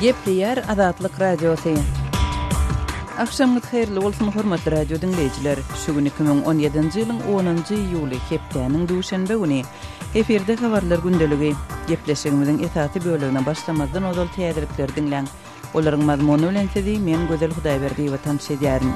Gepleýär Azatlyk Radiosy. Agşamyňyz haýyrly bolsun, hormatly radio diňleýjiler! Şu gün 2017-nji ýylyň onunjy iýuly, hepdäniň duşenbe güni. Efirde Habarlar gündeligi. Gepleşigimiziň esasy bölegine başlamazdan ozal täzelikleri diňläň. Olaryň mazmuny bilen sizi men Gözel Hudaýberdiýewa tanyş edýärin.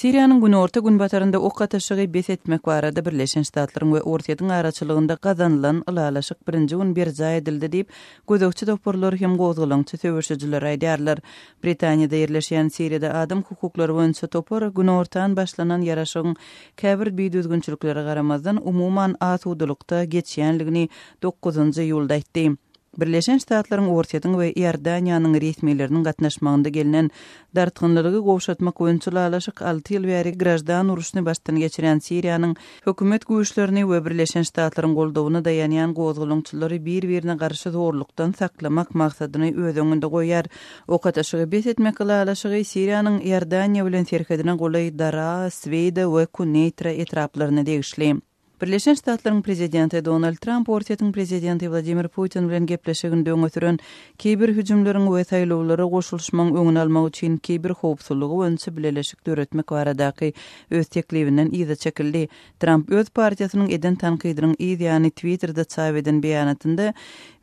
Siriýanyň günorta-günbatarynda ok atyşygy bes etmek barada Birleşen Ştatlaryň we Orsýetiň araçylygynda gazanylan ylalaşyk birinji gün berjaý edildi diýip, gözegçi toparlar hem gozgalaňçy söweşijiler aýdýarlar. Britaniýada ýerleşýän Siriýada adam hukuklary boýunça topar günortan başlanan ýaraşygyň käbir bidüzgünçiliklere garamazdan, umuman asudalykda geçýänligini dokuzynjy iýulda aýtdy. Birleşen Ştatlaryň, Orsýetiň we Iordaniýanyň resmileriniň gatnaşmagynda gelnen dartgynlylygy gowşatmak boýunça ylalaşyk alty ýyl bäri graždan urşuny başdan geçirýän Siriýanyň hökümet güýçlerini we Birleşen Ştatlaryň goldawyna daýanýan gozgalaňçylary bir-birine garşy zorlukdan saklamak maksadyny öz öňünde goýýar. Ok atyşygy bes etmek ylalaşygy Siriýanyň Iordaniýa bilen serhedine golaý Daraa, Sweýda we Kuneýtra etraplaryna degişli. Birleşen Ştatlaryň prezidenti Donald Tramp Orsýetiň prezidenti Wladimir Putin bilen gepleşiginde öňe süren kiber hüjümleriň we saýlawlara goşulyşmagyň öňüni almak üçin kiber howpsuzlygy boýunça bileleşik döretmek baradaky öz teklibinden yza çekildi. Tramp öz partiýasynyň eden tankydynyň yz ýany Twitterde çap eden beýanatynda,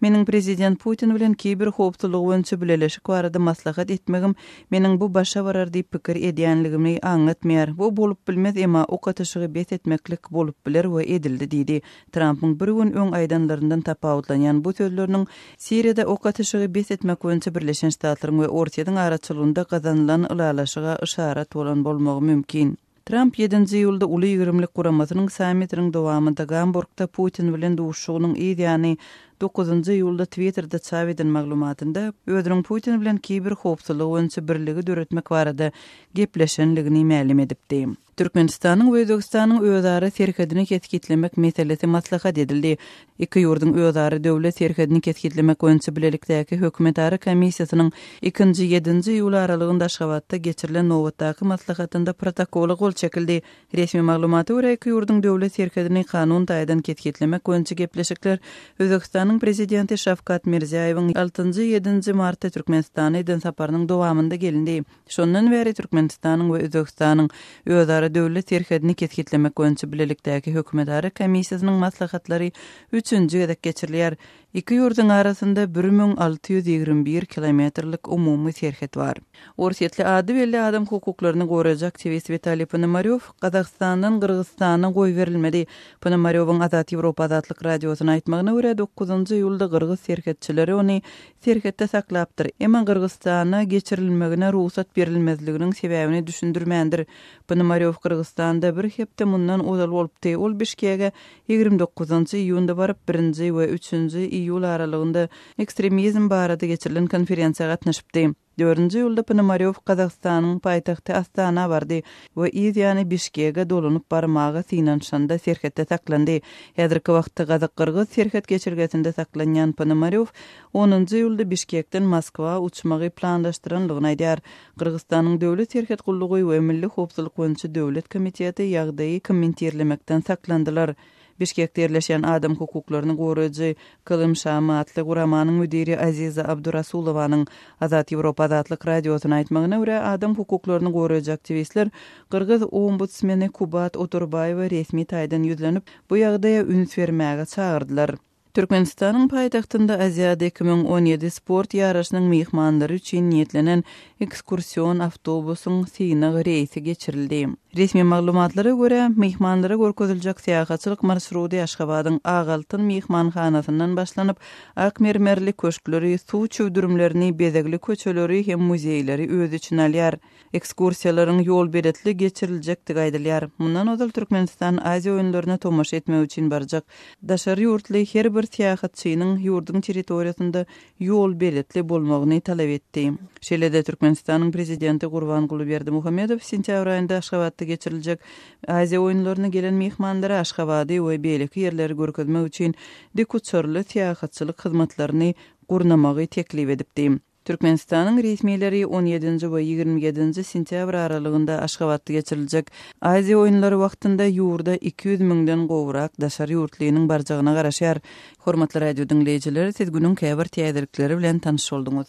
Meniň prezident Putin bilen kiber howpsuzlygy boýunça bileleşik barada maslahat etmegim Meniň bu başa barar diýip pikir edýänligimi aňlatmaýar. Bu bolup bilmez, emma ok atyşygy bes etmeklik bolup biler we edildi diýdi. Trampyň bir gün öň aýdanlaryndan tapawutlanýan bu sözleriniň Siriýada ok atyşygy bes etmek boýunça Birleşen Ştatlaryň we Orsýetiň araçylygynda gazanylan ylalaşyga yşarat bolan bolmagy mümkin. Tramp ýedinji iýulda Uly ýigrimlik guramasynyň sammitiniň dowamynda Gamburgda Putin bilen duşuşygynyň yz ýany dokuzynjy iýulda Twitterde çap eden maglumatynda, özüniň Putin bilen kiber howpsuzlygy boýunça birligi döretmek barada gepleşenligini mälim edipdi. Türkmenistanyň we Özbegistanyň özara serhedini kesgitlemek meselesi maslahat edildi. Iki ýurduň özara döwlet serhedini kesgitlemek boýunça bilelikdäki hökümetara komissiýasynyň ikinji, ýedinji iýul aralygynda Aşgabatda geçirilen nobatdaky maslahatynda protokola gol çekildi. Resmi maglumata görä, iki ýurduň döwlet serhedini kanun taýdan kesgitlemek boýunça gepleşikler Özbegistanyň Prezidenti Şawkat Mirziýaýewiň altynjy, ýedinji martda Türkmenistana eden saparynyň dowamynda gelindi. Şondan bäri Türkmenistanyň we Özbegistanyň özara döwlet serhedini kesgitlemek boýunça bilelikdäki hökümetara komissiýasynyň maslahatlary üçünji gezek geçirilýär. Iki ýurduň arasynda 1621 kilometrlik umumy serhet bar. Orsýetli ady belli adam hukuklaryny goraýjy aktiwist Witaliý Ponomarýow Gazagystandan Gyrgyzystana goýberilmedi. Ponomarýowyň Azat Ýewropa Azatlyk Radiosyna aýtmagyna görä, dokuzynjy iýulda gyrgyz serhetçileri ony serhetde saklapdyr, emma Gyrgyzystana geçirilmegine rugsat berilmezliginiň sebäbini düşündirmändir. Ponomarýow Gyrgyzystanda bir hepde mundan ozal bolupdy. Ol Bişkege 29 iýunda baryp, birinji we üçünji iýul aralygynda ekstremizm barada geçirilen konferensiýa gatnaşypdy. Dördünji iýulda Ponomarýow Gazagystanyň paýtagty Astana bardy we yz ýany Bişkege dolanyp barmaga synanyşanda serhetde saklandy. Häzirki wagtda gazak-gyrgyz serhet geçelgesinde saklanýan Ponomarýow onunjy iýulda Bişkekden Moskwa uçmagy planlaşdyranlygyny aýdýar. Gyrgyzystanyň Döwlet serhet gullugy we Milli howpsuzlyk boýunça döwlet komiteti ýagdaýy kommentirlemekden saklandylar. Bişkekde ýerleşýän adam hukuklaryny goraýjy Kylym Şamy atly guramanyň müdiri Aziza Abdurasulowanyň Azat Ýewropa Azatlyk Radiosyna aýtmagyna görä, adam hukuklaryny goraýjy aktiwistler gyrgyz ombudsmeni Kubat Otorbaýewe resmi taýdan ýüzlenip, bu ýagdaýa üns bermäge çagyrdylar. Türkmenistanyň paýtagtynda Aziada 2017 sport ýaryşynyň myhmanlary üçin niýetlenen ekskursion awtobusyň synag reýsi geçirildi. Resmi maglumatlara görä, myhmanlara görkeziljek syýahatçylyk marşrudy Aşgabadyň Ak Altyn myhmanhanasyndan başlanyp, ak mermerli köşkleri, suw çüwdürimlerini, bezegli köçeleri hem muzeýleri öz içine alýar. Ekskursiýalaryň ýolbeletli geçiriljekdigi aýdylýar. Mundan ozal Türkmenistan Aziýa oýunlaryna tomaşa etmek üçin barjak daşary ýurtly her bir syýahatçynyň ýurduň territoriýasynda ýolbeletli bolmagyny talap etdi. Şeýle-de Türkmenistanyň Prezidenti Gurbanguly Berdimuhamedow sentýabr aýynda Aşgabatda geçiriljek Aziýa oýunlaryna gelen myhmanlara Aşgabady we beýleki ýerleri görkezmek üçin dikuçarly syýahatçylyk hyzmatlaryny gurnamagy teklip edipdi. Türkmenistanyň resmileri on ýedinji we 27-nji sentýabr aralygynda Aşgabatda geçiriljek Aziýa oýunlary wagtynda ýurda 200 müňden gowrak daşary ýurtlynyň barjagyna garaşýar. Hormatly radio diňleýjiler, siz günüň käbir täzelikleri bilen tanyş bolduňyz.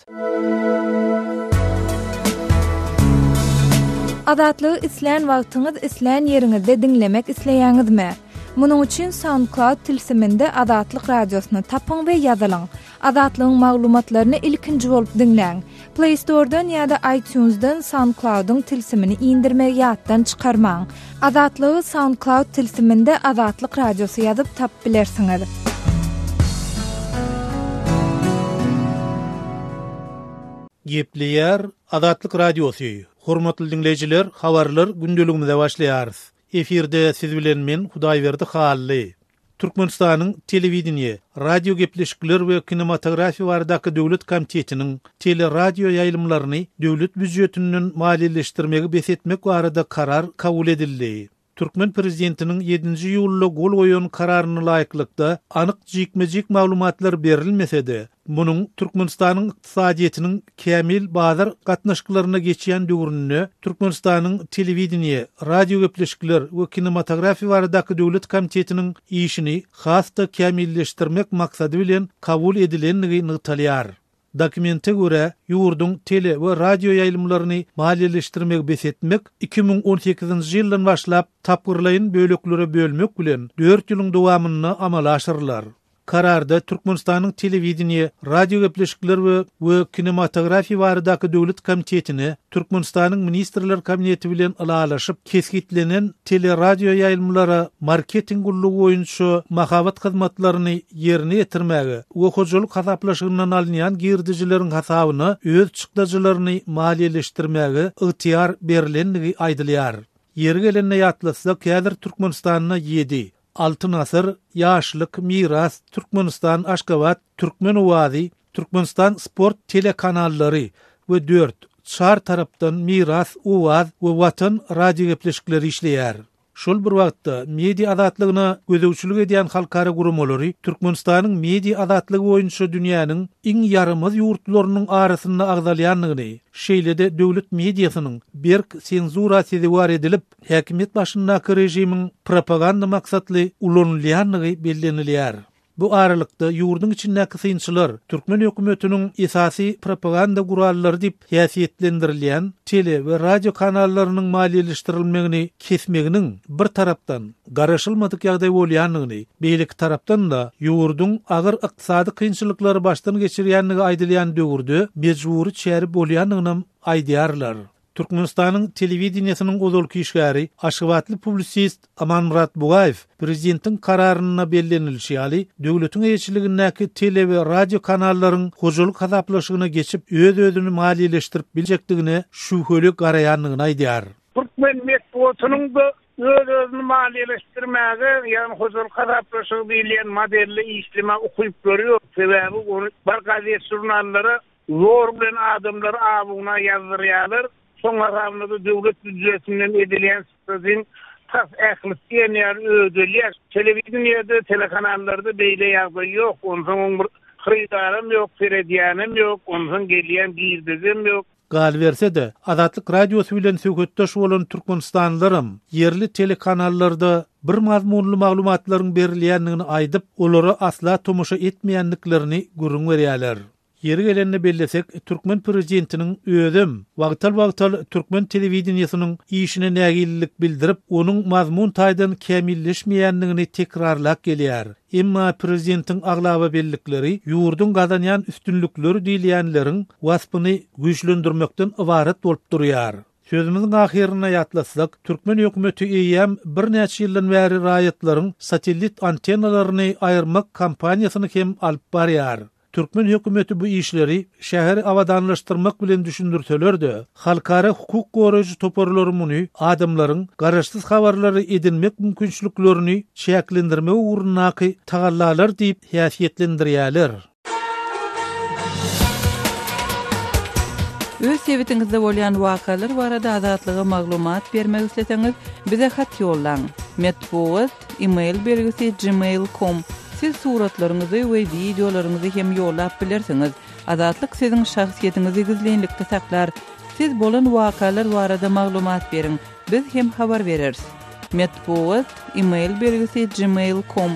Azatlygy islän wagtyňyz, islän ýeriňizde diňlemek isleýäňizmi? Munuň üçin SoundCloud tilsiminde Azatlyk Radiosyny tapyň we ýazylyň. Azatlygyň maglumatlaryny ilkinji bolup diňläň. Play Store-dan ýa-da iTunes-dan SoundCloud-yň tilsimini indirmegi ýatdan çykarmaň. Azatlygy SoundCloud tilsiminde Azatlyk Radiosy ýazyp tapyp bilersiňiz. Gepleýär Azatlyk Radiosy, Hormatly diňleýjiler, habarlar gündeligimize başlaýarys. Efirde siz bilen men Hudaýberdi Hally. Türkmenistanyň Telewideniýe, radiogepleşikler we kinematografiýa baradaky döwlet komitetiniň teleradioýaýlymlaryny döwlet býujetinden maliýeleşdirmegi bes etmek barada karar kabul edildi. Türkmen prezidentiniň ýedinji iýulda gol goýan kararyna laýyklykda, anyk jikme-jik maglumatlar berilmese-de, Munuň Türkmenistanyň ykdysadyýetiniň kämil bazar gatnaşyklaryna geçýän döwründe Türkmenistanyň Telewideniýe, radiogepleşikler we kinematografiýa baradaky döwlet komitetiniň işini has-da kämilleşdirmek maksady bilen kabul edilendigi nygtalýar. Dokumente görä, ýurduň tele we radioýaýlymlaryny maliýeleşdirmegi bes etmek 2018-nji ýyldan başlap tapgyrlaýyn böleklere bölmek bilen dört ýylyň dowamynda amala aşyrylar. Kararda Türkmenistanyň Telewideniýe, radiogepleşikler we we kinematografiýa baradaky döwlet komitetine Türkmenistanyň Ministrler Kabineti bilen ylalaşyp kesgitlenen teleradioýaýlymlara marketing gullugy boýunça mahabat hyzmatlaryny ýerine ýetirmäge we hojalyk hasaplaşygyndan alynýan girdejileriň hasabyna öz çykdajylaryny maliýeleşdirmäge ygtyýar berlendigi aýdylýar. Ýeri gelende ýatlatsak, häzir Türkmenistanda ýedi, Altyn asyr, Ýaşlyk, Miras, Türkmenistan, Aşgabat, Türkmen owazy, Türkmenistan sport telekanallary we dört, Çar tarapdan, Miras, Owaz we Watan radiogepleşikleri işleýär. Şol bir wagtda, media azatlygyna gözegçilik edýän halkara guramalary Türkmenistanyň media azatlygy boýunça dünýäniň iň ýaramaz ýurtlarynyň arasynda agzalýandygyny, şeýle-de döwlet mediasynyň berk senzura sezewar edilip, häkimiýet başyndaky režimiň propaganda maksatly ulanylýandygy bellenilýär. Bu aralykda, ýurduň içindäki synçylar türkmen hökümetiniň esasy propaganda gurallary diýip häsiýetlendirilýän tele we radio kanallarynyň maliýeleşdirilmegini kesmeginiň, bir tarapdan, garaşylmadyk ýagdaý bolýandygyny, beýleki tarapdan-da, ýurduň agyr ykdysady kynçylyklary başdan geçirýändigi aýdylýan döwürde mejbury çäre bolýandygynam aýdýarlar. Türkmenistanyň telewideniýesiniň ozalky işgäri, aşgabatly publisist Amanmyrat Bugaýew prezidentiň kararynda bellenilişi ýaly, döwletiň eýeçiligindäki tele we radio kanallaryň hojalyk hasaplaşygyna geçip, öz-özüni maliýeleşdirip biljekdigine şübheli garaýandygyny aýdýar. Türkmen metbugatynyň-da öz-özüni maliýeleşdirmäge, ýagny hojalyk hasaplaşygy diýilýän modelde işlemäge ukyplary ýok. Sebäbi ony bir gazet-žurnallara Zor bilen adamlary abuna ýazdyrýarlar. Şoň hasabyna-da döwlet býujetinden edilýän çykdajyň tas ählisi diýen ýaly ödelýär. Telewideniýede, telekanallarda beýle ýagdaý ýok. Onsoň oň bir hyrydaram ýok, seredýänem ýok, onsoň gelýän girdejem ýok. Galyberse-de, Azatlyk Radiosy bilen söhbetdeş bolan türkmenistanlylaram ýerli telekanallarda bir mazmunly maglumatlaryň berilýändigini aýdyp, olara asla tomaşa etmeýändiklerini gürrüň berýärler. Ýeri gelende bellesek, türkmen prezidentiniň özem wagtal-wagtal türkmen telewideniýesiniň işine nägilelik bildirip, onuň mazmun taýdan kämilleşmeýändigini tekrarlap gelýär. Emma prezidentiň aglaba bellikleri ýurduň gazanýan üstünlikleri diýilýänleriň waspyny güýçlendirmekden ybarat bolup durýar. Sözümiziň ahyrynda ýatlatsak, türkmen hökümeti eýýäm birnäçe ýyldan bäri raýatlaryň satellit antennalaryny aýyrmak kampaniýasyny hem alyp barýar. Türkmen hökümeti bu işleri şäheri abadanlaşdyrmak bilen düşündirseler-de, halkara hukuk goraýjy toparlary muny adamlaryň garaşsyz habarlary edinmek mümkinçiliklerini çäklendirmek ugrundaky tagallalar diýip häsiýetlendirýärler. Öz sebitiňizde bolýan wakalar barada Azatlyga maglumat bermek isleseňiz, bize hat ýollaň. Metbugat, e-mail belgisi gmail com. Siz suratlaryňyzy we wideolaryňyzy hem ýollap bilersiňiz. Azatlyk siziň şahsyýetiňizi gizlinlikde saklar. Siz bolan wakalar barada maglumat beriň, biz hem habar bereris. Metbugat, email belgisi gmail com.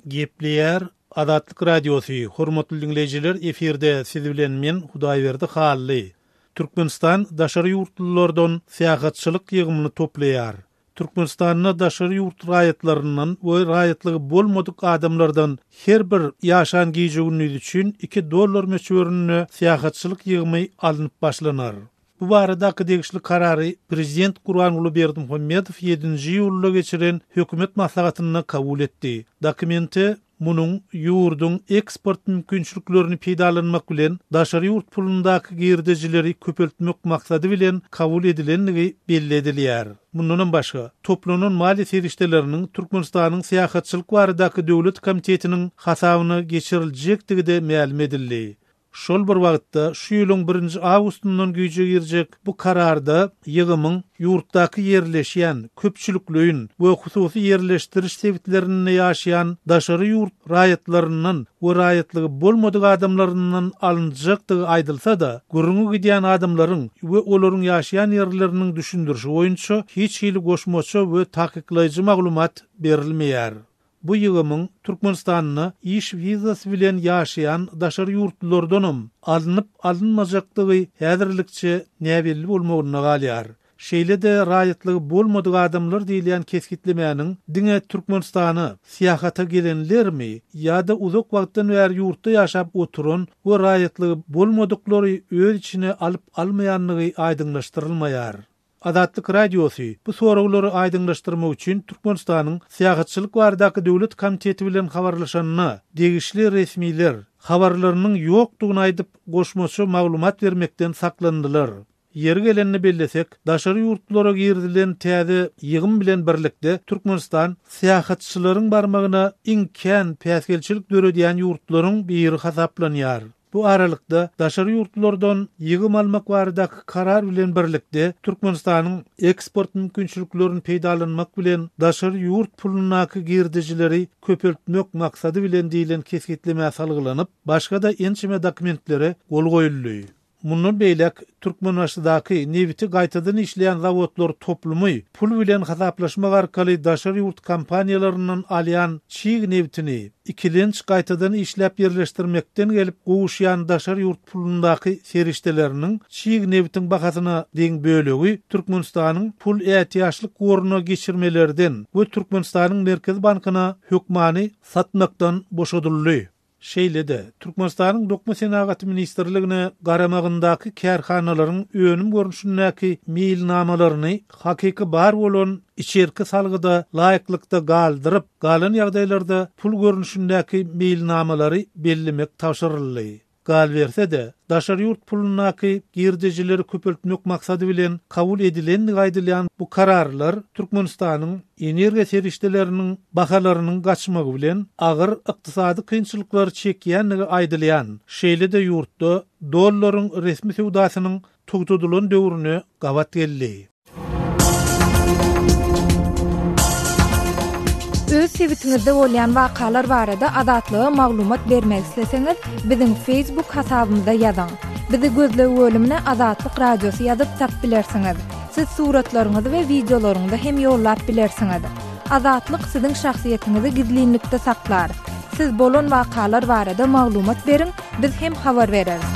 Gepleýär Azatlyk Radiosy, Hormatly diňleýjiler, efirde siz bilen men, Hudaýberdi Hally. Türkmenistan daşary ýurtlulardan syýahatçylyk ýygymyny toplaýar. Türkmenistanda daşary ýurt raýatlaryndan we raýatlygy bolmadyk adamlardan her bir ýaşan gije-gündiz üçin iki dollar möçberinde syýahatçylyk ýygymy alnyp başlanar. Bu baradaky degişli karary prezident Gurbanguly Berdimuhamedow ýedinji iýulda geçiren hökümet maslahatynda kabul etdi. Dokumente Munuň ýurduň eksport mümkinçiliklerini peýdalanmak bilen daşary ýurt pulundaky girdejileri köpeltmek maksady bilen kabul edilendigi belli edilýär. Mundanam başga, toplanan maliýe serişdeleriniň Türkmenistanyň Syýahatçylyk baradaky döwlet komitetiniň hasabyna geçiriljekdigi-de mälim edildi. Şol bir wagtda, şu ýylyň birinji awgustyndan güýje girjek bu kararda ýygymyň ýurtdaky ýerleşýän köpçülikleýin we hususy ýerleşdiriş sebitlerinde ýaşaýan daşary ýurt raýatlaryndan we raýatlygy bolmadyk adamlaryndan alynjakdygy aýdylsa-da, gürrüňi gidýän adamlaryň we olaryň ýaşaýan ýerleriniň düşündirişi boýunça hiç hili goşmaça we takyklaýjy maglumat berilmeýär. Bu ýygymyň Türkmenistanda iş wizasy bilen ýaşaýan daşary ýurtlulardanam alnyp-alynmajakdygy häzirlikçe näbelli bolmagynda galýar. Şeýle-de raýatlygy bolmadyk adamlar diýilýän kesgitlemäniň diňe Türkmenistana syýahata gelenlermi ýa-da uzak wagtdan bäri ýurtda ýaşap oturan we raýatlygy bolmadyklary öz içine alyp-almaýandygy aýdyňlaşdyrylmaýar. Azatlyk Radiosy bu soraglary aýdyňlaşdyrmak üçin Türkmenistanyň Syýahatçylyk baradaky döwlet komiteti bilen habarlaşanda, degişli resmiler habarlarynyň ýokdugyny aýdyp, goşmaça maglumat bermekden saklandylar. Ýeri gelende bellesek, daşary ýurtlara girizilen täze ýygym bilen birlikde Türkmenistan syýahatçylaryň barmagyna iň kän päsgelçilik döredýän ýurtlaryň biri hasaplanýar. Bu aralykda, daşary ýurtlulardan ýygym almak baradaky karar bilen birlikde, Türkmenistanyň eksport mümkinçiliklerini peýdalanmak bilen daşary ýurt pulundaky girdejileri köpeltmek maksady bilen diýlen kesgitlemä salgylanyp, başga-da ençeme dokumentlere gol goýuldy. Mundan beýläk, Türkmenbaşydaky nebiti gaýtadan işleýän zawodlar toplumy pul bilen hasaplaşmak arkaly daşary ýurt kompaniýalaryndan alýan çig nebitini ikilenç gaýtadan işläp ýerleşdirmekden gelip gowuşýan daşary ýurt pulundaky serişdeleriniň çig nebitiň bahasyna deň bölegi Türkmenistanyň pul ätiýaçlyk goruna geçirmelerden we Türkmenistanyň Merkezi bankyna hökmany satmakdan boşadyldy. Şeýle-de, Türkmenistanyň Dokma senagaty ministrligine garamagyndaky kärhanalaryň önüm görnüşindäki meýilnamalaryny hakyky bar bolan içerki salgyda laýyklykda galdyryp, galan ýagdaýlarda pul görnüşindäki meýilnamalary bellemek tabşyryldy. Galyberse-de, daşary ýurt pulundaky girdejileri köpeltmek maksady bilen kabul edilendigi aýdylýan bu kararlar Türkmenistanyň energiýa serişdeleriniň bahalarynyň gaçmagy bilen agyr ykdysady kynçylyklary çekýändigi aýdylýan, şeýle-de ýurtda dollaryň resmi söwdasynyň togtadylan döwrüne gabat geldi. Öz sebitiňizde bolýan wakalar barada Azatlyga maglumat bermek isleseňiz, biziň Facebook hasabymyza ýazyň. Bizi gözleg bölümine Azatlyk Radiosy ýazyp tap bilersiňiz. Siz suratlaryňyzy we wideolaryňyzy hem ýollap bilersiňiz. Azatlyk siziň şahsyýetiňizi gizlinlikde saklar. Siz bolan wakalar barada maglumat beriň, biz hem habar bereris.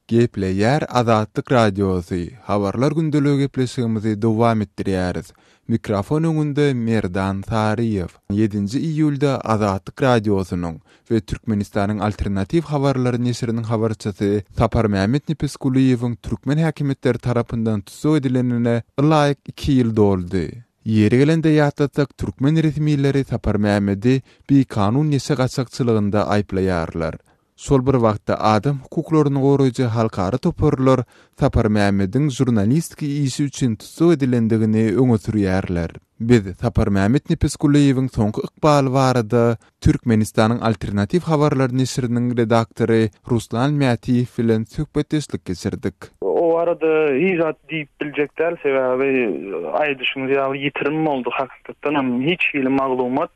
Gepleýär Azatlyk Radiosy, Habarlar gündeligi gepleşigimizi dowam etdirýäris. Mikrofon öňünde Merdan Saryýew. Ýedinji iýulda Azatlyk Radiosynyň we Türkmenistanyň Alternatiw habarlary neşiriniň habarçysy Saparmämmet Nepesgulyýewiň türkmen häkimiýetleri tarapyndan tussag edilenine ylaýyk iki ýyl doldy. Ýeri gelende ýatlatsak, türkmen resmileri Saparmämmedi bikanun neşe gaçakçylygynda aýyplaýarlar. Şol bir wagtda adam hukuklaryny goraýjy halkara toparlar Saparmämmediň žurnalistika işi üçin tussag edilendigini öňe sürýärler. Biz Saparmämmet Nepesgulyýewiň soňky ykbaly barada Türkmenistanyň Alternatiw habarlary neşiriniň redaktory Ruslan Mätiýew bilen söhbetdeşlik geçirdik. barada hiç zat diýip biljek däl, sebäbi aýdyşyňyz ýaly ýitirim boldy hakykatdan hem hiç hili maglumat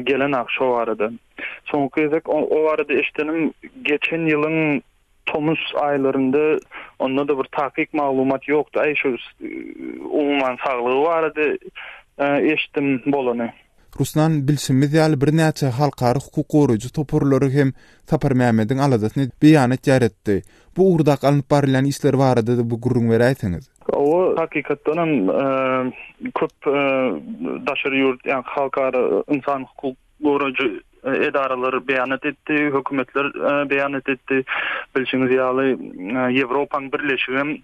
gelenak şo barada. Soňky gezek o barada eşidenim geçen ýylyň tomus aýlarynda onda-da bir takyk maglumat ýokdy. Aý şu umuman saglygy barada eşitdim bolany. Ruslan, bilşimiz ýaly birnäçe halkara hukuk goraýjy toparlary hem Saparmämmediň aladasyny beýanat ýaratdy. Bu ugurdaky alnyp barylýan işler barada-da bir gürrüň beräýseňiz? Hawa, hakykatdan hem köp daşary ýurt, ýagny halkara ynsan hukuk goraýjy edaralar beýanat etdi, hökümetler beýanat etdi. Bilşiňiz ýaly, Ýewropaň Birleşigem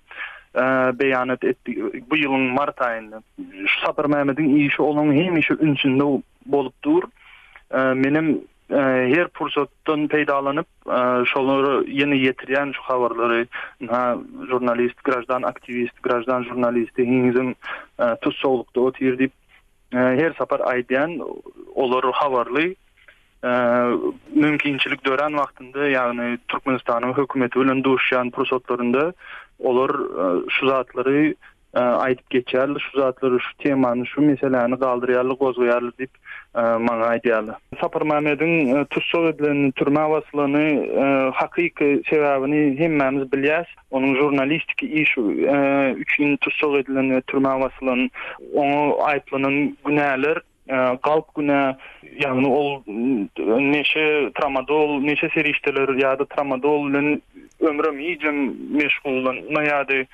beýanat etdi bu ýylyň mart aýynda. Şu Saparmämmediň işi olaň hemişe ünsünde bolup dur. Menem her pursatdan peýdalanyp, şolara ýene ýetirýän şu habarlary. Ynha, žurnalist, graždan aktiwist, graždan žurnalisti henizem tussaglykda otyr diýip, Her sapar aýdýan, olar habarly. Mümkinçilik dörän wagtynda, ýagny Türkmenistanyň hökümeti bilen duşýan pursatlarynda olar şu zatlary aýdyp geçýärler, şu zatlary, şu temany, şu meseläni galdyrýarlar, gozgaýarlar diýip maňa aýdýarlar. Saparmämmediň tussag edileni, türmä basylany hakyky sebäbini hemmämiz bilýäs. Onuň žurnalistiki işi üçin tussag edilen we türmä basylan, oňa aýyplanan günäler galp günä, ýagny ol neşe, tramadol, neşe serişdeleri ýa-da tramadol bilen ömrem hijem meşgullanmaýardy.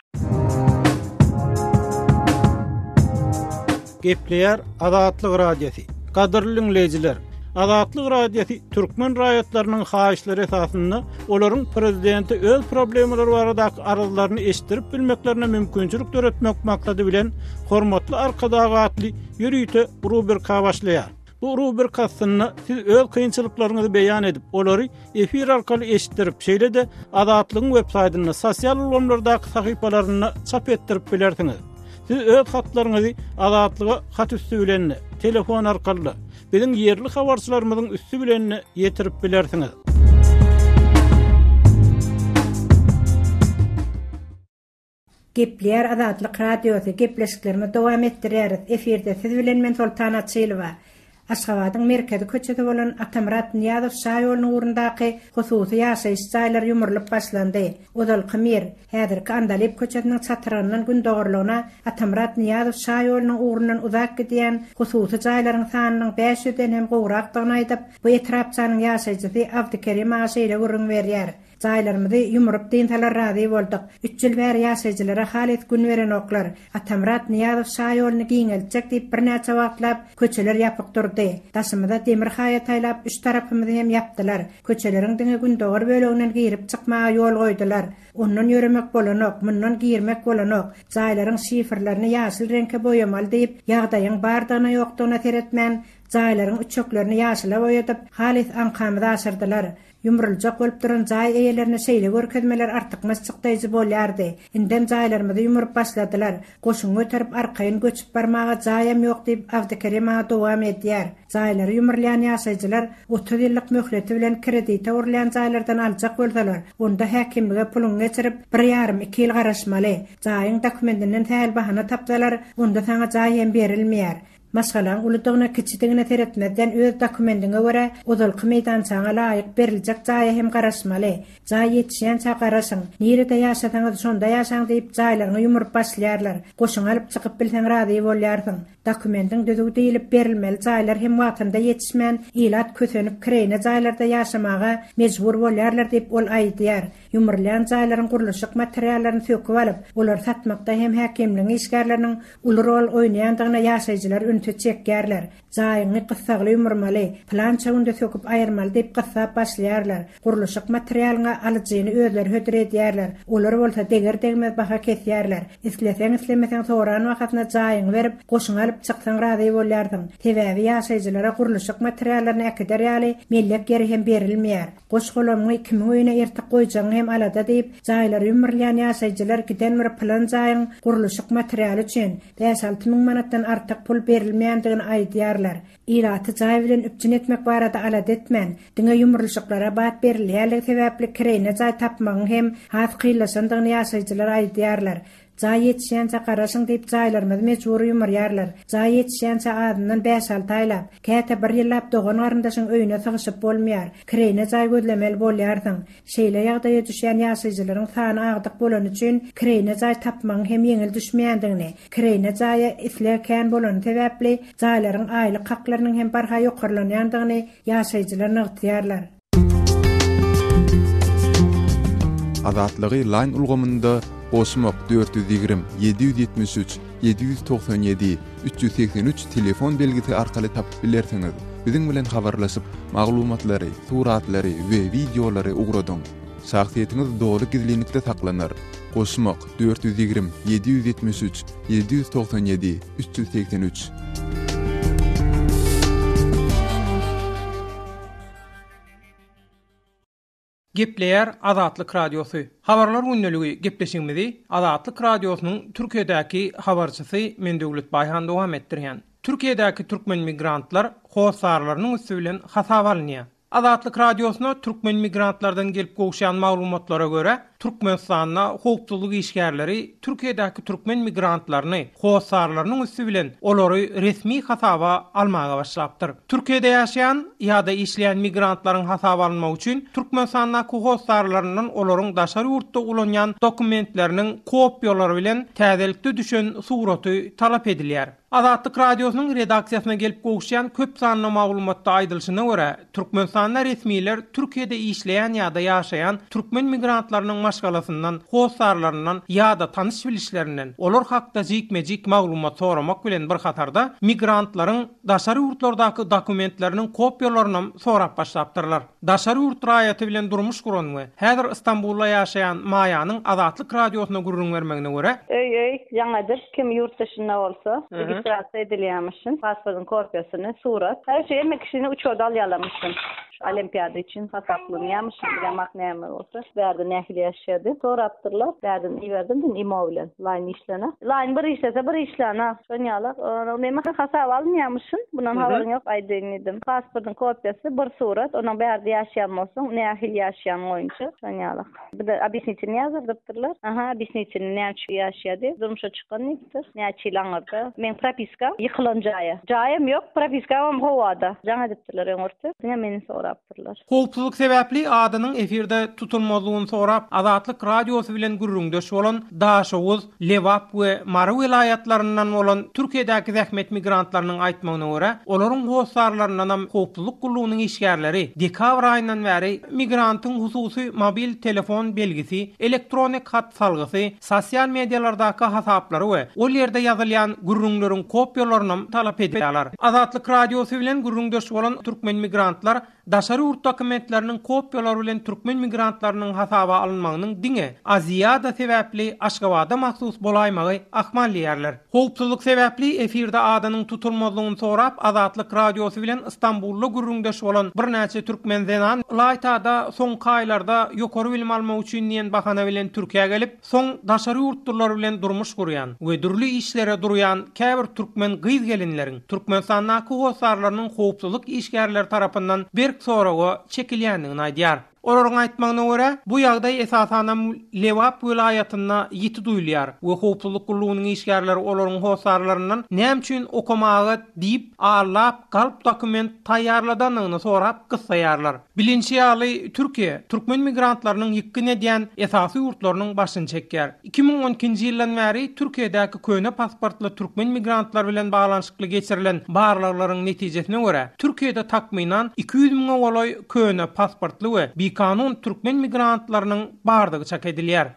Gepleýär Azatlyk Radiosy. Gadyrly diňleýjiler, Azatlyk Radiosy türkmen raýatlarynyň haýyşlary esasynda olaryň prezidente öz problemalary baradaky arzlaryny eşitdirip bilmeklerine mümkinçilik döretmek maksady bilen Hormatly Arkadag atly ýörite rubrika başlaýar. Bu rubrika astynda siz öz kynçylyklaryňyzy beýan edip, olary efir arkaly eşitdirip, şeýle-de Azatlygyň web saýtynda, sosial ulgamlardaky sahypalarynda çap etdirip bilersiňiz. Siz öz hatlaryňyzy Azatlyga hat üsti bilen-de, telefon arkaly-da, biziň ýerli habarçylarymyzyň üsti bilen-de ýetirip bilersiňiz. Gepleýär Azatlyk Radiosy, gepleşiklerimizi dowam etdirýäris. Efirde siz bilen men Soltan Açylowa. Aşgabadyň merkezi köçesi bolan Atamyrat Nyýazow şaýolunyň ugrundaky hususy ýaşaýyş jaýlary ýumrulyp başlandy. Ozalky Mir, häzirki Andalyp köçesiniň çatrygyndan gündogarlygyna Atamyrat Nyýazow şaýolunyň ugrundan uzap gidýän hususy jaýlaryň sanynyň 500 den hem gowrakdygyny aýdyp, bu etrapçanyň ýaşaýjysy Abdykerim aga şeýle gürrüň berýär. Jaýlarymyzy ýumrup dynsalar razy bolduk. Üç ýyl bäri ýaşaýjylara halys gün berenoklar. Atamyrat Nyýazow şaýoluny giňeltjek diýip birnäçe wagtlap köçeler ýapyk durdy. Daşymyza demir haýat aýlap üç tarapymyzy hem ýapdylar. Köçeleriň diňe gündogar böleginden girip çykmaga ýol goýdular. Ondan ýöremek bolanok, mundan girmek bolanok. Jaýlaryň şifrlerini ýaşyl reňke boýamaly diýip, ýagdaýyň bardygyna-ýokdugyna seretmän, jaýlaryň üçeklerini ýaşyla boýadyp, halys aňkamyzy aşyrdylar. Ýumruljak bolup duran jaý eýelerine şeýle görkezmeler artykmaç çykdaýjy bolýardy. Indem jaýlarymyzy ýumuryp başladylar. Goşuňy göterip arkaýyn göçüp barmaga jaýam ýok diýip Abdykerim aga dowam edýär. Jaýlary ýumrulýan ýaşaýjylar 30 ýyllyk möhleti bilen kredite gurulýan jaýlardan aljak bolsalar, onda häkimlige puluňy geçirip, bir ýarym, iki ýyl garaşmaly. Jaýyň dokumendinden sähel bahana tapsalar, onda saňa jaý hem berilmeýär. Maşgalaň uludygyna, kiçidigine seretmezden öz dokumendiňe görä ozalky meýdançaňa laýyk beriljek jaýa hem garaşmaly. Jaý ýetişýänçä garaşyň. Nirede ýaşasaňyz şonda ýaşaň diýip jaýlaryňy ýumuryp başlaýarlar. Goşuňy alyp çykyp bilseň razy bolýarsyň. Dokumendiň düzüw diýlip berilmeli jaýlar hem wagtynda ýetişmän ilat kösenip kireýne jaýlarda ýaşamaga mejbur bolýarlar diýip ol aýdýar. Ýumrulýan jaýlaryň gurluşyk materiallaryny söküp alyp, olary satmakda hem häkimligiň işgärleriniň uly rol oýnaýandygyna ýaşaýjylar ünsi çekýärler. Jaýyňy gyssagly ýumurmaly, pylança günde söküp aýyrmaly diýip gyssap başlaýarlar. Gurluşyk materialyňa alyjyny özleri hödür edýärler. Olar bolsa deger-degmez baha kesýärler. Isleseň-islemeseň soran bahasyna jaýyňy berip, goşuňy alyp. Aýlanyp çyksaň razy bolýarsyň. Sebäbi ýaşaýjylara gurluşyk materiallaryny äkider ýaly mellek ýeri hem berilmeýär. Goş-golamyňy kimiň öýüne ertip goýjagyň hem alada diýip, jaýlary ýumrulýan ýaşaýjylar giden bir pylan jaýyň gurluşyk materialy üçin bäş-alty müň manatdan artyk pul berilmeýändigini aýdýarlar. Ilaty jaý bilen üpjün etmek barada alada etmän, diňe ýumrulyşyklara bat berilýänligi sebäpli kireýine jaý tapmagyň hem has kynlaşandygyny ýaşaýjylar aýdýarlar. Jaý ýetişýänçä garaşyň diýip jaýlarymyzy mejbury ýumurýarlar. Jaý ýetişýänçä azyndan bäş-alty aýlap, käte bir ýyllap dogan-garyndaşyň öýüne sygyşyp bolmaýar. Kireýine jaý gözlemeli bolýarsyň. Şeýle ýagdaýa düşýän ýaşaýjylaryň sany agdyk bolany üçin kireýine jaý tapmagyň hem ýeňil düşmeýändigini, kireýine jaýa isleg kän bolany sebäpli jaýlaryň aýlyk haklarynyň hem barha ýokarlanýandygyny ýaşaýjylar nygtaýarlar. Azatlygy Line ulgamynda goşmak 420 773 797 383 telefon belgisi arkaly tapyp bilersiňiz. Biziň bilen habarlaşyp, maglumatlary, suratlary we wideolary ugradyň. Şahsyýetiňiz doly gizlinlikde saklanar. Goşmak 420 773 797 383. Gepleýär Azatlyk Radiosy. Habarlar gündeligi gepleşigimizi Azatlyk Radiosynyň Türkiýedäki habarçysy men Döwlet Baýhan dowam etdirýän. Türkiýedäki türkmen migrantlar hossarlarynyň üsti bilen hasaba alynýar. Azatlyk Radiosyna türkmen migrantlardan gelip gowuşýan maglumatlara görä, Türkmenistanda howpsuzlyk işgärleri Türkiýedäki türkmen migrantlaryny hossarlarynyň üsti bilen olary resmi hasaba almaga başlapdyr. Türkiýede ýaşaýan ýa-da işleýän migrantlaryň hasaba alynmagy üçin Türkmenistandaky hossarlaryndan olaryň daşary ýurtda ulanýan dokumentleriniň kopiýalary bilen täzelikde düşen suraty talap edilýär. Azatlyk Radiosynyň redaksiýasyna gelip gowuşýan köp sanly maglumatda aýdylyşyna görä, Türkmenistanda resmiler Türkiýede işleýän ýa-da ýaşaýan türkmen migrantlarynyň maşgalasyndan, hossarlaryndan ýa-da tanyş-bilişlerinden olar hakda jikme-jik maglumat soramak bilen bir hatarda, migrantlaryň daşary ýurtlardaky dokumentleriniň kopiýalarynam sorap başlapdyrlar. Daşary ýurt raýaty bilen durmuş guran we häzir Stambulda ýaşaýan Maýanyň Azatlyk Radiosyna gürrüň bermegine görä, Öý-öý jaň edip, kim ýurt daşynda bolsa, registrasiýa edilýärmişin, pasportyň kopiýasyny, surat. Her şu hemme kişini uçarda alýarlarmyşyn. Şu olimpiada üçin hasaplanýarmyşyn, bilemok näme bolsa. Bärde nähili ýaşaýar diýip sorapdyrlar. Bärden iberdim diýdim imo bilen. Line işlene. Line bir işlese bir işlänok. Şon ýaly. Neme hasaba alynýarmyşyn. Bundan habaryň ýok aýdaýyn diýdim. Pasportyň kopiýasy, bir surat, onuň bärde ýaşaýan bolsaň, nähili ýaşaýan boýunça. Şon ýaly. Bir-de obýasnitelni ýazdyrdypdyrlar. Aha, obýasnitelni näme üçin ýaşaýar diýip. Durmuşa çykan diýipdir. Näçe ýyl aňyrda. Meň propiskam ýykylan jaýa. Jaýam ýok, propiskamam howada. Jaň edipdirler öňürti. Diňe meni sorapdyrlar. Howpsuzlyk sebäpli adynyň efirde tutulmazlygyny sorap, Azatlyk Radiosy bilen gürrüňdeş bolan Daşoguz, Lebap we Mary welaýatlaryndan bolan Türkiýedäki zähmet migrantlarynyň aýtmagyna görä, olaryň hossarlaryndanam howpsuzlyk gullugynyň işgärleri dekabr aýyndan bäri migrantyň hususy mobil telefon belgisi, elektronik hat salgysy, sosial medialardaky hasaplary we ol ýerde ýazylýan gürrüňleriň kopiýalarynam talap edýärler. Azatlyk Radiosy bilen gürrüňdeş bolan türkmen migrantlar Daşary ýurt dokumentleriniň kopiýalary bilen türkmen migrantlarynyň hasaba alynmagynyň diňe Aziada sebäpli Aşgabada mahsus bolaýmagy ahmal diýýärler. Howpsuzlyk sebäpli efirde adynyň tutulmazlygyny sorap Azatlyk Radiosy bilen Stambulda gürrüňdeş bolan birnäçe türkmen zenan ylaýta-da soňky aýlarda ýokary bilim almak üçin diýen bahana bilen Türkiýä gelip, Soň daşary ýurtlular bilen durmuş gurýan we dürli işlere durýan käbir türkmen gyz-gelinleriň Türkmenistandaky hossarlarynyň howpsuzlyk işgärleri tarapyndan berk soraga çekilýändigini aýdýar. Olaryň aýtmagyna görä, bu ýagdaý esasanam Lebap welaýatynda ýiti duýulýar we howpsuzlyk gullugynyň işgärleri olaryň hossarlaryndan näme üçin okamaga diýip aldap galp dokument taýýarladandygyny sorap gyssaýarlar. Bilinşi ýaly, Türkiýe türkmen migrantlarynyň ýykgyn edýän esasy ýurtlarynyň başyny çekýär. 2012-nji ýyldan bäri Türkiýedäki köne pasportly türkmen migrantlary bilen baglanyşykly geçirilen barlaglaryň netijesine görä, Türkiýede takmynan 200 müňe golaý köne pasportly we bikanun türkmen migrantlarynyň bardygy çak edilýär.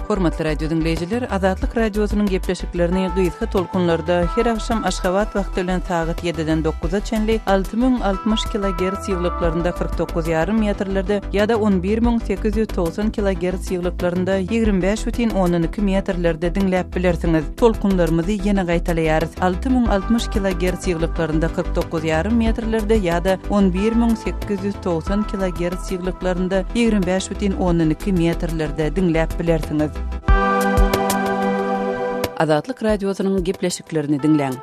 Hormatly radio diňleýjiler, Azatlyk Radiosynyň gepleşiklerini gysga tolkunlarda her agşam Aşgabat wagty bilen sagat ýediden dokuza çenli 6060 kilogerts ýygylyklarynda 49 ýarym metrlerde ýa-da 11890 kilogerts ýygylyklarynda 25 bütin ondan iki metrlerde diňläp bilersiňiz. Tolkunlarymyzy ýene gaýtalaýarys, 6060 kilogerts ýygylyklarynda 49 ýarym metrlerde ýa-da 11890 kilogerts ýygylyklarynda 25 bütin 2 metrlerde diňläp bilersiňiz. Azatlyk Radiosynyň gepleşiklerini diňläň.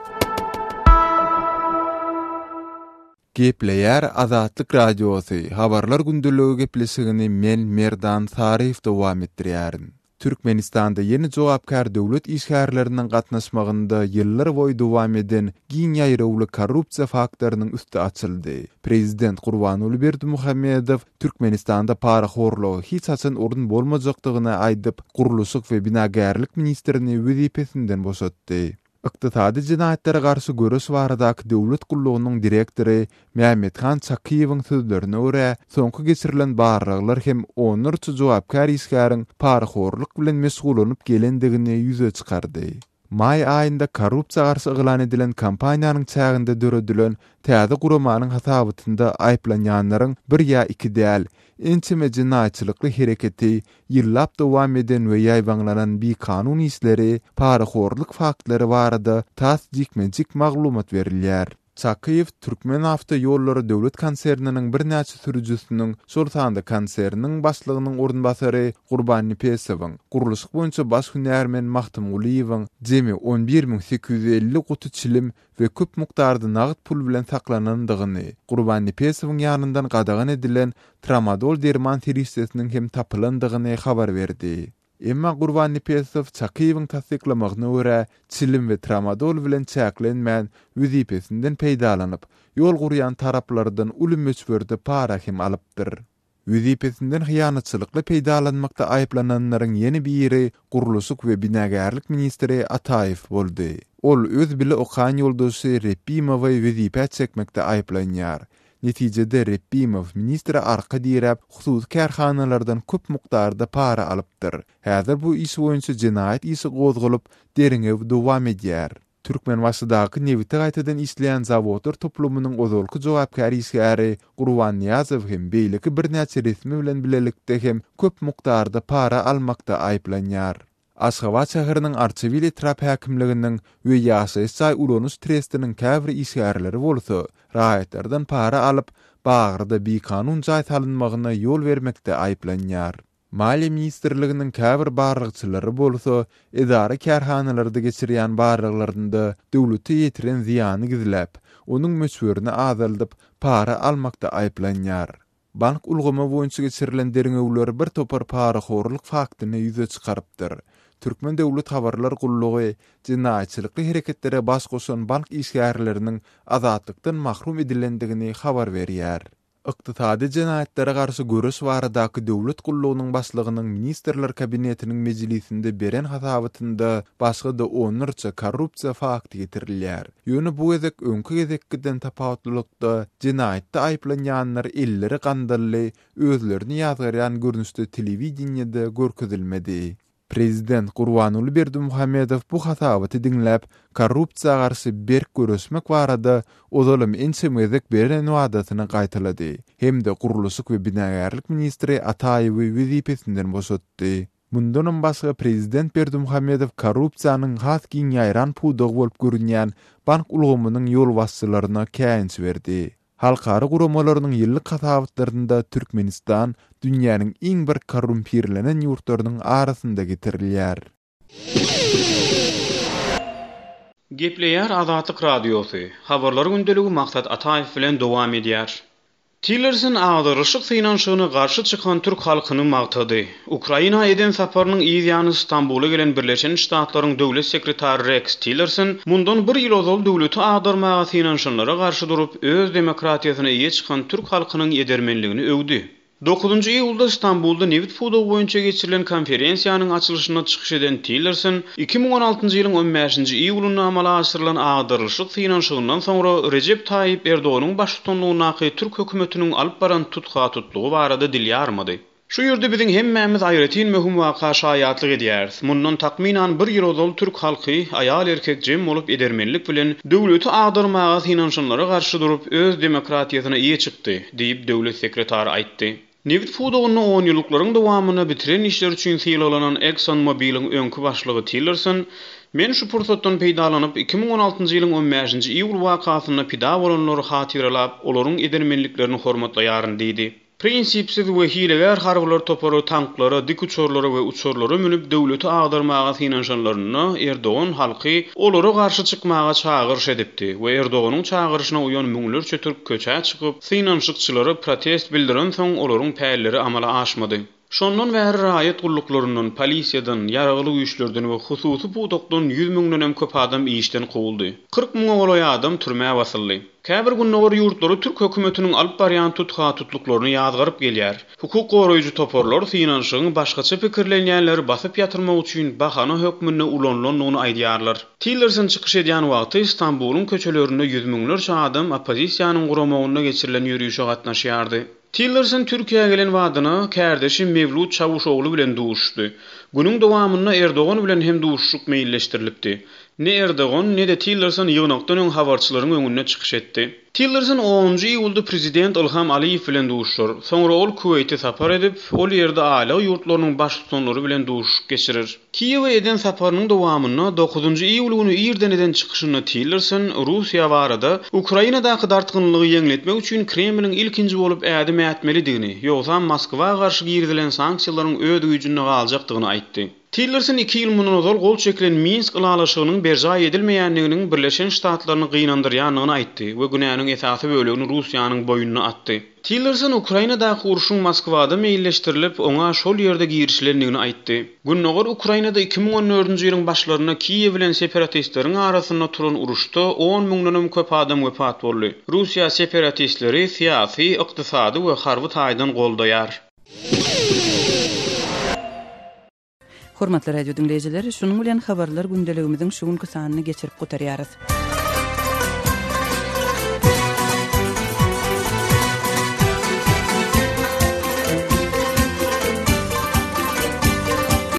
Gepleýär Azatlyk Radiosy, Habarlar gündeligi gepleşigini men Merdan Saryýew dowam etdirýärin. Türkmenistanda ýene jogapkär döwlet işgärleriniň gatnaşmagynda ýyllar boýy dowam eden giň ýaýrawly korrupsiýa faktlarynyň üsti açyldy. Prezident Gurbanguly Berdimuhamedow Türkmenistanda parahorluga hiç haçan orun bolmajakdygyny aýdyp, gurluşyk we binagärlik ministrini wezipesinden boşatdy. Ykdysady jenaýatlara garşy göreş baradaky döwlet gullugynyň direktory Mämmethan Çakyýewiň sözlerine görä, soňky geçirilen barlaglar hem onlarça jogapkär işgäriň parahorluk bilen meşgullanyp gelendigini ýüze çykardy. Maý aýynda korrupsiýa garşy yglan edilen kampaniýanyň çäginde döredilen täze guramanyň hasabatynda aýyplanýanlaryň bir ýa iki däl, ençeme jenaýatçylykly hereketi, ýyllap dowam eden we ýaýbaňlanan bikanun işleri, parahorluk faktlary barada tas jikme-jik maglumat berilýär. Çakyýew Türkmenawtoýollary döwlet konserniniň birnäçe sürüjisiniň, şol sanda konserniň başlygynyň orunbasary Gurbannepesowyň, gurluşyk boýunça baş hünärmen Magtymgulyýewiň jemi 11 850 guty çilim we köp mukdarda nagt pul bilen saklanandygyny, Gurbannepesowyň ýanyndan gadagan edilen tramadol derman serişdesiniň hem tapylandygyny habar berdi. Emma Gurbannepesow Çakyýewiň tassyklamagyna görä, çilim we tramadol bilen çäklenmän, wezipesinden peýdalanyp, ýol gurýan taraplardan uly möçberde para hem alypdyr. Wezipesinden hyýanatçylykly peýdalanmakda aýyplananlaryň ýene biri gurluşyk we binagärlik ministri Ataýew boldy. Ol öz bile okan ýoldaşy Repbimowy wezipä çekmekde aýyplanýar. Netijede Repbimow ministre arka diräp, hususy kärhanalardan köp mukdarda para alypdyr. Häzir bu iş boýunça jenaýat işi gozgalyp, derňew dowam edýär. Türkmenbaşydaky nebiti gaýtadan işleýän zawodlar toplumynyň ozalky jogapkär işgäri Gurban Nyýazow hem beýleki birnäçe resmi bilen bilelikde hem köp mukdarda para almakda aýyplanýar. Aşgabat şäheriniň Arçabil etrap häkimliginiň we ýaşaýyş jaý ulanyş trestiniň käbir işgärleri bolsa, raýatlardan para alyp, Bagyrda bikanun jaý salynmagyna ýol bermekde aýyplanýar. Maliýe ministrliginiň käbir barlagçylary bolsa, edara-kärhanalarda geçirýän barlaglarynda döwlete ýetiren zyýany gizläp, onuň möçberini azaldyp, para almakda aýyplanýar. Bank ulgamy boýunça geçirilen derňewler bir topar parahorluk faktyny ýüze çykarypdyr. Türkmen döwlet habarlar gullugy jenaýatçylykly hereketlere baş goşan bank işgärleriniň azatlykdan mahrum edilendigini habar berýär. Ykdysady jenaýatlara garşy göreş baradaky döwlet gullugynyň başlygynyň Ministrler Kabinetiniň mejlisinde beren hasabatynda başga-da onlarça korrupsiýa fakty getirilýär. Ýöne bu gezek öňki gezekkiden tapawutlylykda jenaýatda aýyplanýanlar elleri gandally, özlerini ýazgarýan görnüşde telewideniýede görkezilmedi. Prezident Gurbanguly Berdimuhamedow bu hasabaty diňläp, korrupsiýa garşy berk göreşmek barada ozalam ençeme gezek beren wadasyny gaýtalady hem-de gurluşyk we binagärlik ministri Ataýewi wezipesinden boşatdy. Mundanam başga prezident Berdimuhamedow korrupsiýanyň has giň ýaýran pudagy bolup görünýän bank ulgamynyň ýolbaşçylaryna käýinç berdi. Halkara guramalarynyň ýyllyk hasabatlarynda Türkmenistan dünýäniň iň bir korrumpirlenen ýurtlarynyň arasynda getirilýär. Gepleýär Azatlyk Radiosy, Habarlar gündeligi Maksat Ataýew bilen dowam edýär. Tillerson agdarylyşyk synanyşygyna garşy çykan türk halkyny magtady. Ukraina eden saparynyň yz ýany Stambula gelen Birleşen Ştatlaryň Döwlet sekretary Reks Tillerson mundan bir ýyl ozal döwleti agdarmaga synanyşanlara garşy durup, öz demokratiýasyna eýe çykan türk halkynyň edermenligini öwdi. Dokuzynjy iýulda Stambulda nebit pudagy boýunça geçirilen konferensiýanyň açylyşynda çykyş eden Tillerson, 2016-njy ýylyň on bäşinji iýulynda amala aşyrylan agdarylyşyk synanyşygyndan soňra Rejep Taýyp Erdoganyň baştutanlygyndaky türk hökümetiniň alyp baran tutha-tutlugy barada dil ýarmady. Şu ýerde biziň hemmämiz aýratyn möhüm waka şaýatlyk edýäris. Mundan takmynan bir ýyl ozal türk halky, aýal-erkek jem bolup edermenlik bilen döwleti agdarmaga synanyşanlara garşy durup, öz demokratiýasyna eýe çykdy, diýip, döwlet sekretary aýtdy. Nebit pudagynda onýyllyklaryň dowamynda bitiren işleri üçin sylaglanan Exxon Mobil-iň öňki başlygy Tillerson, Men şu pursatdan peýdalanyp, 2016-njy ýylyň on bäşinji iýul wakasynda pida bolanlary hatyralap, olaryň edermenliklerini hormatlaýaryn diýdi. Prinsipsiz we hilegär harbylar topary tanklara, dikuçarlara we uçarlara münüp döwleti agdarmaga synanyşanlarynda Erdogan halky olara garşy çykmaga çagyryş edipdi we Erdoganyň çagyryşyna uýan müňlerçe türk köçä çykyp, synanyşykçylara protest bildirensoň olaryň pälleri amala aşmady. Şondan bäri raýat gulluklaryndan, polisiýadan, ýaragly güýçlerden we hususy pudakdan ýüz müňdenem köp adam işden kowuldy. 40 müňe golaý adam türmä basyldy. Käbir gündogar ýurtlary türk hökümetiniň alyp barýan tutha-tutluklaryny ýazgaryp gelýär. Hukuk goraýjy toparlar synanyşygyň başgaça pikirlenýänleri basyp ýatyrmak üçin bahana hökmünde ulanylandygyny aýdýarlar. Tillerson çykyş edýän wagty Stambulyň köçelerinde ýüz müňlerçe adam oppozisiýanyň guramagynda geçirilen ýörişe gatnaşýardy. Tillerson Türkiýä gelen badyna kärdeşi Mewlut Çawuşogly bilen duşuşdy. Günüň dowamynda Erdogan bilen hem duşuşyk meýilleşdirilipdi. Ne Erdogan, ne-de Tillerson ýygnakdan öň habarçylaryň öňünde çykyş etdi. Tillerson onunjy iýulda prezident Ilham Aliýew bilen duşuşar. Soňra ol Kuweýte sapar edip, ol ýerde Aýlag ýurtlarynyň baştutanlary bilen duşuşyk geçirer. Kiýewe eden saparynyň dowamynda dokuzynjy iýul güni irden eden çykyşynda Tillerson Russiýa barada Ukrainadaky dartgynlygy ýeňletmek üçin Kremliň ilkinji bolup ädim ätmelidigini, ýogsam Moskwa garşy girizilen sanksiýalaryň öz güýjünde galjakdygyny aýtdy. Tillerson iki ýyl mundan ozal gol çekilen Minsk ylalaşygynyň berjaý edilmeýändiginiň Birleşen Ştatlaryny gynandyrýandygyny aýtdy we günäniň esasy bölegini Russiýanyň boýnuna atdy. Tillerson Ukrainadaky urşuň Moskwada meýilleşdirilip, oňa şol ýerde girişilendigini aýtdy. Gündogar Ukrainada 2014-nji ýylyň başlarynda Kiýew bilen separatistleriň arasynda turan uruşda on müňdenem köp adam wepat boldy. Russiýa separatistleri syýasy, ykdysady we harby taýdan goldaýar. Hormatly radio diňleýjiler, şunuň bilen habarlar gündeligimiziň şu günki sanyny geçirip gutarýarys.